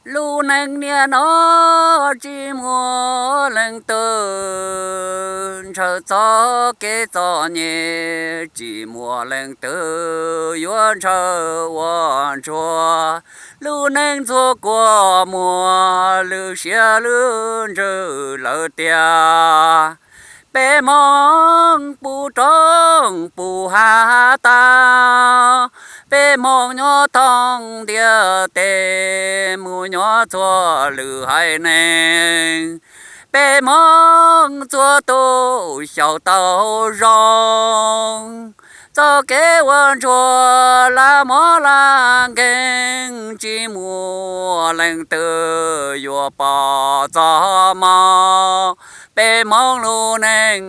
Lub neej niaj no tsis muaj leej twg ntshaw txoj kev txom nyem, tsis muaj leej twg yuav ntshaw ua ntsuag. Lub neej ntxuag kua muag lwj siab lwj ntsws lawm tiag. Peb Hmoob puv roob puv hav tag, peb Hmoob nyob thoob ntiaj teb mus nyob txhua lwm haiv neeg. Peb Hmoob txhua tus xyaum tau zoo, txoj kev ua ntsuag laj mob laj nkeeg, tsis muaj leej twg yuav pom txoj hmoo. Peb Hmoob lub neej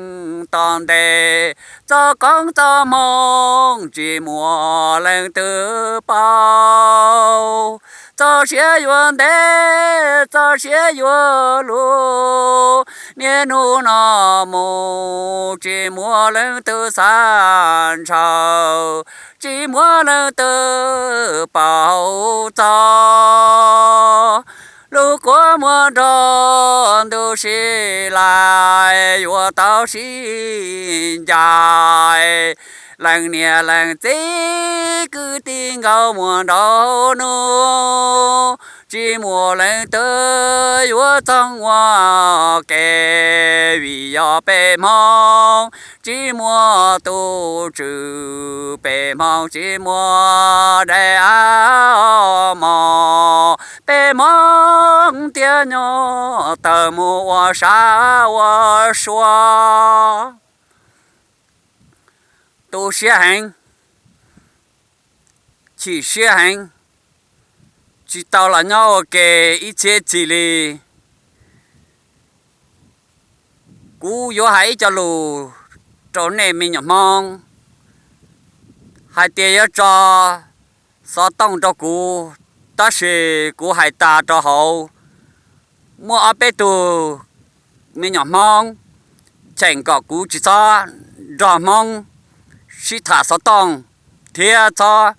tom ntej, txoj koob txoj hmoov tsis muaj leej twg paub. Txoj sia yuav ntev, txoj sia yuav luv, niaj hnub no mus tsis muaj leej twg xav ntshaw, tsis muaj leej twg paub txog. Lub kua muag nrog ntuj sib laim yuav tau sib ncaim. Leej niam leej txiv kwv tij nkauj muam nraug nus, tsis muaj leej twg yuav txoog ua ke, vim yog peb Hmoob tsis muaj tus tswv, peb Hmoob tsis muaj daim av mos, peb Hmoob tiaj nyuj tawm mus ua sab ua sua. Tu siab heev, chim siab heev, tsis tau los nyob ua ke ib txhiab txhis li. Kuv yuav hais ib co lus rau nej me nyuam Hmoob hais tias yuav tso xov tooj rau kuv, tab sis kuv hais tas rau hauv, muaj ob peb tug me nyuam Hmoob cheem kom kuv tsis txhob nrog Hmoob sib tham xov tooj thiab txhob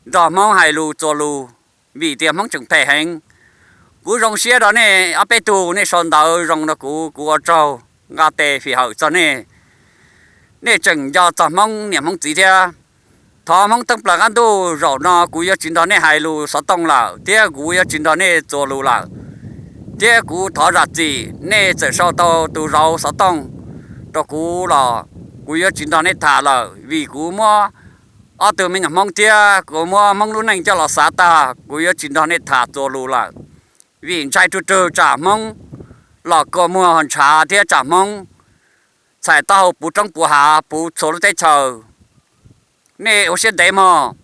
nrog Hmoob hais lus txuas lus, vim tias Hmoob tseem phem heev. Kuv zoo siab rau nej ob peb tug, nej sau ntawv zoo rau kuv, kuv ua tsaug nqa tes fim hawm txog nej. Nej tseem nco txog Hmoob niam Hmoob txiv thiab. Thov Hmoob thoob plaws qab ntuj, zaum no kuv yuav tsis nrog nej hais lus xov tooj lawm thiab kuv yuav tsis nrog nej txuas lus lawm. Thiab kuv thov zam txim, nej txawm sau tau tus zauv xov tooj rau kuv los kuv yuav tsis nrog nej tham lawm, vim kuv muab ob tug me nyuam Hmoob thiab kuv muab Hmoob lub neej coj los xav tag, kuv yuav tsis nrog nej tham txuas lus lawm. Vim ntshai rug rug tsam Hmoob los kua muag ntshav thiab tsam Hmoob txhais taub hau puv roob puv hav puv txhua lub teb chaws. Nej ua siab ntev mog,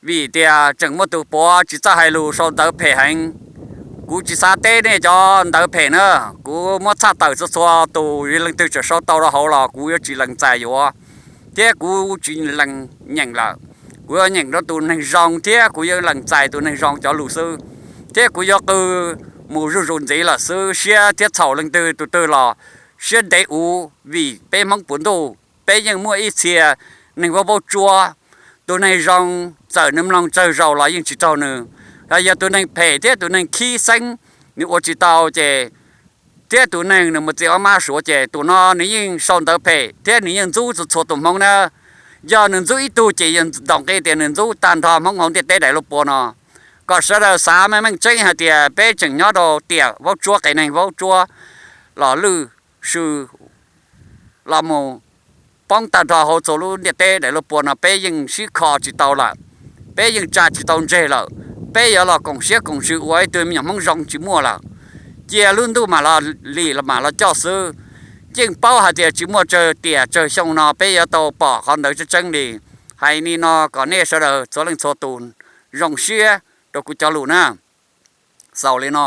vim tias tseem muaj tus puav tsis txawj hais lus sau ntawv phem heev. Kuv tsis xav teb nej cov ntawv phem na, kuv muab txhaj tawm txhua txhua tus, leej twg tseem sau tau rau hauv los kuv yuav tsis lees txais yuav, thiab kuv tsis lees nyeem lawm. Kuv yuav nyeem rau tus neeg zoo thiab kuv yuav lees txais tus neeg zoo cov lus xwb, thiab kuv yuav qw mus zuj zus ntxiv lawm xwb. Siab thiab txhaum leej twg tus twg los siab ntev uv, vim peb Hmoob puv ntuj peb yeej muaj ib txhia neeg vaub vaub tsuab. Tus neeg zoo txawm nws mloog tsawg zaus los yeej tsis raug nws. Yog tus neeg phem thiab tus neeg khib xeeb, nws ua tsis tau ces, thiab tus neeg nws mus txiv ob mab suav ces tus no nws yeej sau ntawv phem thiab nws yeej ntxub txhua txhua tus Hmoob na. Yog nws ntxub ib tug ces yog ntaus nqi tias nws ntxub tag nrho Hmoob hauv ntiaj teb daim luj pua no. Kom sawv daws xav meej meej tseeb hais tias peb tseem nyob rau tiam vaub tsuab qias neeg vaub tsuab los lwj sw los mus poob tag nrho hauv txhua lub ntiaj teb daim luj pua no peb yeej sib kho tsis tau lawm, peb yeej tsa tsis tau ntseg lawm. Peb yuav los koom siab koom ntsws ua ib tug me nyuam Hmoob zoo tsis muaj lawm. Cia lub ntuj mam los lim mam los coj xwb. Yeej paub hais tias tsis muaj tsawg tiam tsawg xyoo no peb yuav tau pom qhov ntawd tseeb tseeb li. Hais li no kom nej sawv daws txhua leej txhua tus zoo siab rau kuv cov lus na. Xaus li no.